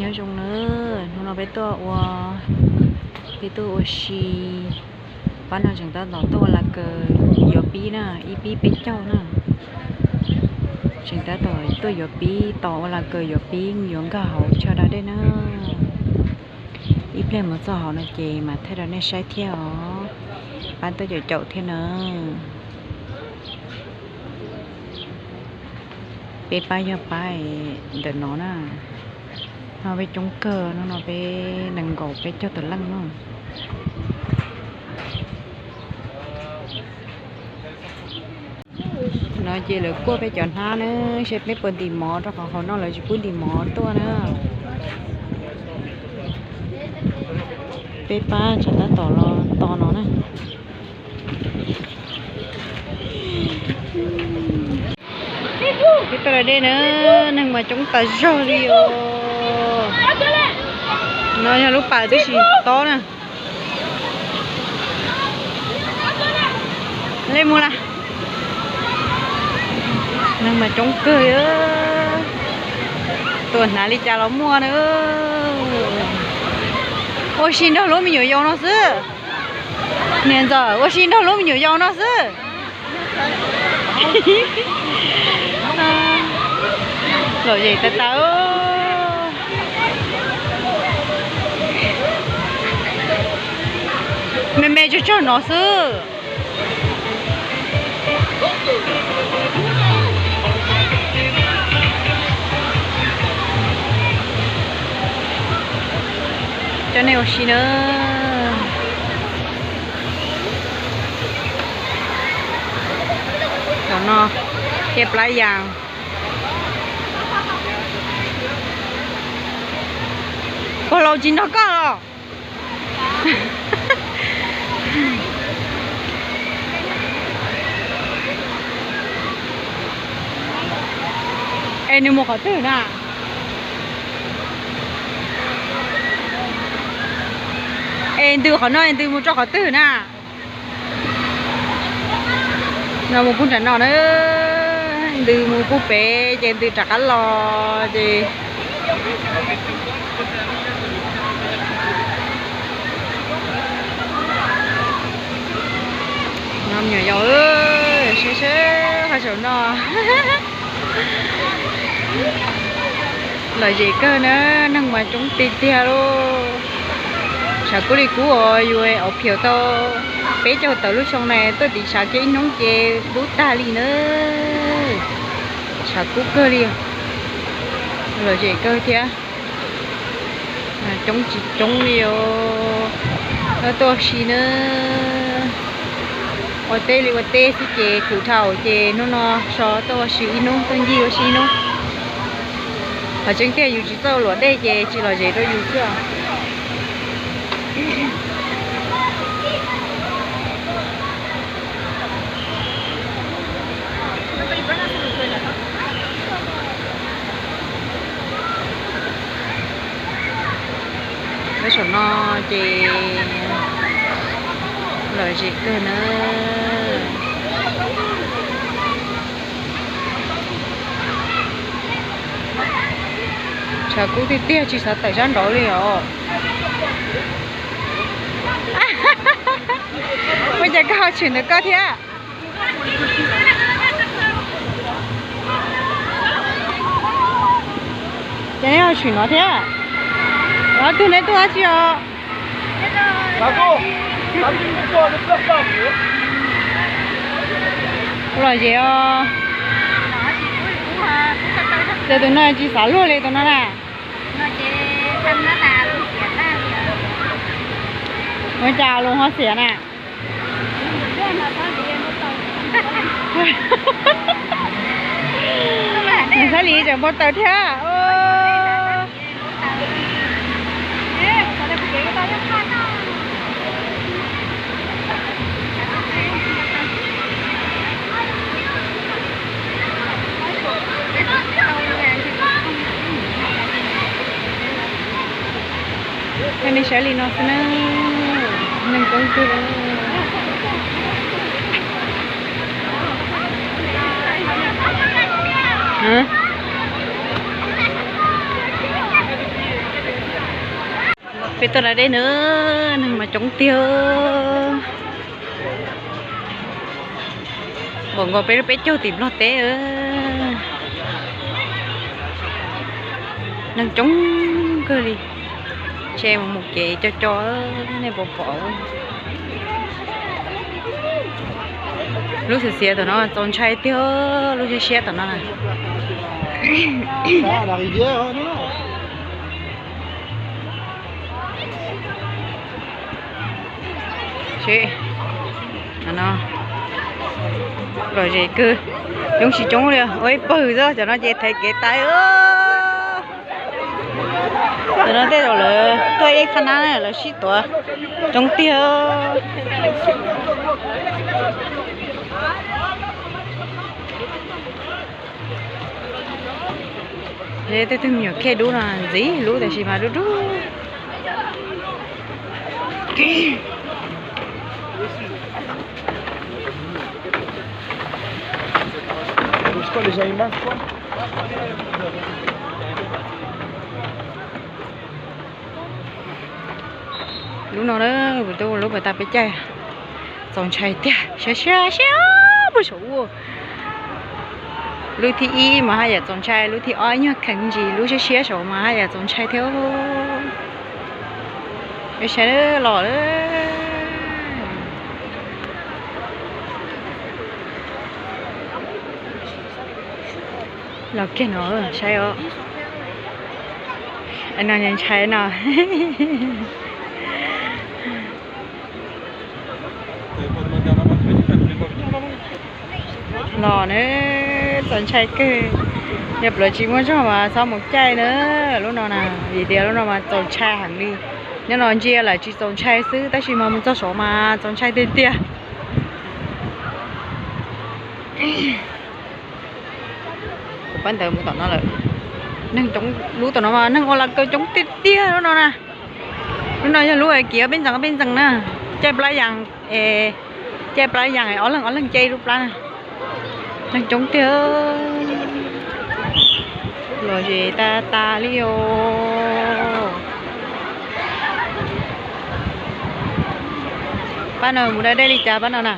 Nyob zoo na, hnub no peb tuaj ua, peb tuaj ua si, pab no tseem tab tom tuaj ua la kaws yuav pib na, ib pib peb caug na. Tseem tab tom tuaj yuav pib, tos ua la kaws yuav pib yuav nkag hauv chaw da dej na. Ib pliag mus txog hauv no ces mam thaij rau nej saib thiab os. Pab tuaj caum caum thiab na. Peb pab yog pab ntawm no na. No peb coob kawg, hnub no peb nees nkaum peb caug tawm leej na. No ces lawv kuaj peb cov hnab na, seb peb puas ntim mov rau qhov hauv no lawv tsis pub ntim mov tuaj na. Peb pab tseem tab tom los tos no na. Peb tuaj da dej na, neeg mas coob tas zog li os. No yog lub pas tib si tob na. Lej mus la. Neeg mas coob kawg, tuaj hnav li cas los muaj na. Ua si nrog lub me nyuam yaus no xwb. Niam ntxawm, ua si nrog lub me nyuam yaus no xwb. Lom zem tas tas. Me me tsawg tsawg no xwb. Coj nej ua si na. Tom no, tiaj plab yas. Puag laus tsis nrog koj los? Es nws mus qhov twg na? Es ntws qhov no es ntws mus rau qhov twg na? No mus pug nram no na, ntws mus pug pem ces ntws rov qab los ces. No me nyuam yaus, seb seb qhov saum no. Lom zem kawg na, neeg mas coob tiag tiag lauj. Tshav kub li kub os, yus ua phiaus tau peb caug tawm lub xyoo na tuaj tiv tshav kiag ib hnub ces kub tag li na. Tshav kub kawg li, lom zem kawg thiab. Coob tsis coob li os. Tuaj ua si na. Ua teb li ua teb xwb ces khwv dhau ces hnub no so tuaj ua si ib hnub, tuaj ncig ua si ib hnub. Qhov tseeb tiag yus tsis txawj luam dej ces tsis lom zem rau yus xwb. Lawv saum no ces lom zem kawg na. Tshav kub tiag tiag tsis xav tawm sab nraud li os. Ua cas koj ho tshwm ntawm koj thiab? Ces neb ho tshwm no thiab? Ob tug neb tuaj dab tsi os? Lom zem os. Ces tus no tsis xav luag li tus no na. Ua cas los ho xiam na? Nws xab li tseem npau taws thiab. Coj nej saib li no xwb na, neeg coob kawg. Peb tuaj da dej na, neeg mas coob tiag. Npaum nkaus peb lub peb caug tim Nplog teb. Neeg coob kawg li. Ntshe mus mus kev co co, nej puas pom. Lub xiav xiav tom no txaus ntshai tiag, lub siab siab tom no na. Lom zem kawg, coob tsis coob li, ua ib pawg xwb, cov no ces thaiv kev tas. Cov no tej zaum lawv tuaj ib qhab nab lawv sib tuav, coob tiag. Tej tug me nyuam khej dub no ntxiv lub tab sis mas dub dub. Lub no na, kuv tuaj lub pas tas peb caug, txaus ntshai tiag, siab siab siab puag saum ub. Lub thib ib mas haj yam txaus ntshai, lub thib ob nyuag kheev ntsis, lub siab siab saud mas haj yam txaus ntshai thiab. Peb saib los lawm. Los kiag no saib os. No ntshai no. Los na, txaus ntshai kawg. Yog pluav tsis muaj zog mas txhob mus caij na lub no na, vim tias lub no mas txaus ntshai heev li. Nyob no ntsia lawm tsis txaus ntshai xwb tab sis mas mus txog saud mas txaus ntshai tiag tiag. Kuv pab ntawd mus tom no lawm. Neeg coob, lub tom no mas neeg ua laj kaw coob tiag tiag lub no na. Lub no yog lub kiv peb ntxees peb ntxees na. Caij plab yas, caij plab yas ob leeg ob leeg caij ib lub plab na. Neeg coob tiag. Lom zem tas tas li os. Pab no mus da dej li cas pab no na?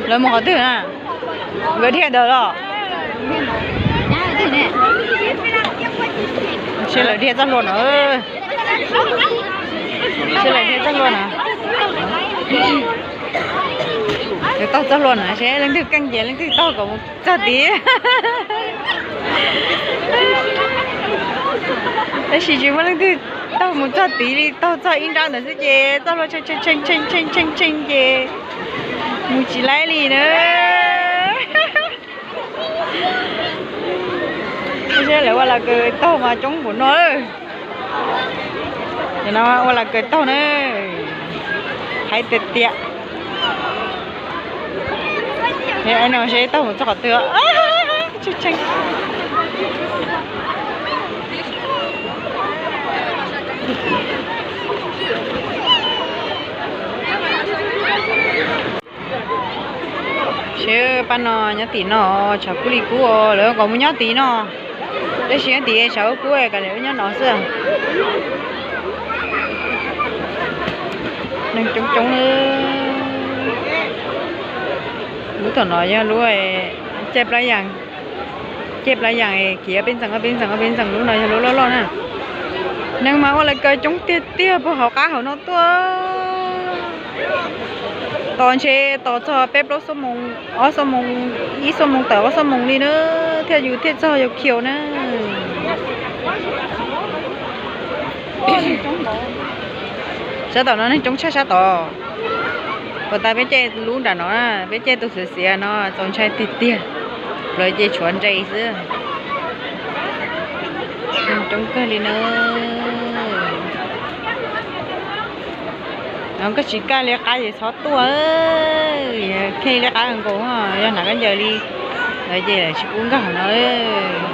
Lawv mus qhov twg na? Nkawd dhia ntawd los? Seb lawv dhia txoj hlua no. Seb lawv dhia txoj hlua no. Lawv taug txoj hlua no seb leej twg keej ces leej twg taug kom mus txog tid. Tab sis tsis muaj leej twg taug mus txog tid li, taug txog ib nrab ntawd xwb ces txoj hlua tshee tshee tshee ces mus tsis laib li na. Seb lawv ua laj kaw taug mas coob npaum no. Nim no ua laj kaw taug na, haib tiag tiag. No seb taug mus txog qhov twg. Seb pab no nyob tim no, tshav kub li kub os, lawv kom mus nyob tim no. Tab sis nyob tim tshav kub kub, kav liam wb nyob no xwb. Neeg coob coob. Lub tom no yog lub caij plab yas, caij plab yas kiv peb ntxees peb ntxees peb ntxees, lub no yog lub loj loj na. Neeg mas ua laj kaw coob tiag tiag puag hauv qab hauv no tuaj. Tos ntshe tos txog peb plaub xuab moos, ob xuab moos, ib xuab moos tawm ob xuab moos li na, thiaj yus thiaj txog Yawkiaus na. Sab tom no neeg coob tshaj sab tod. Puas tas peb caij lub nram no, peb caij tus xiav xiav no txaus ntshai tiag tiag. Lawv ces tshuav nres xwb. Neeg coob kawg li na. No koj tsis kaj li qab ces txhob tuaj, khej li qab nkaus, yog hnav khaub ncaws li ntawd ces lawv tsis pub nkag hauv no lawm.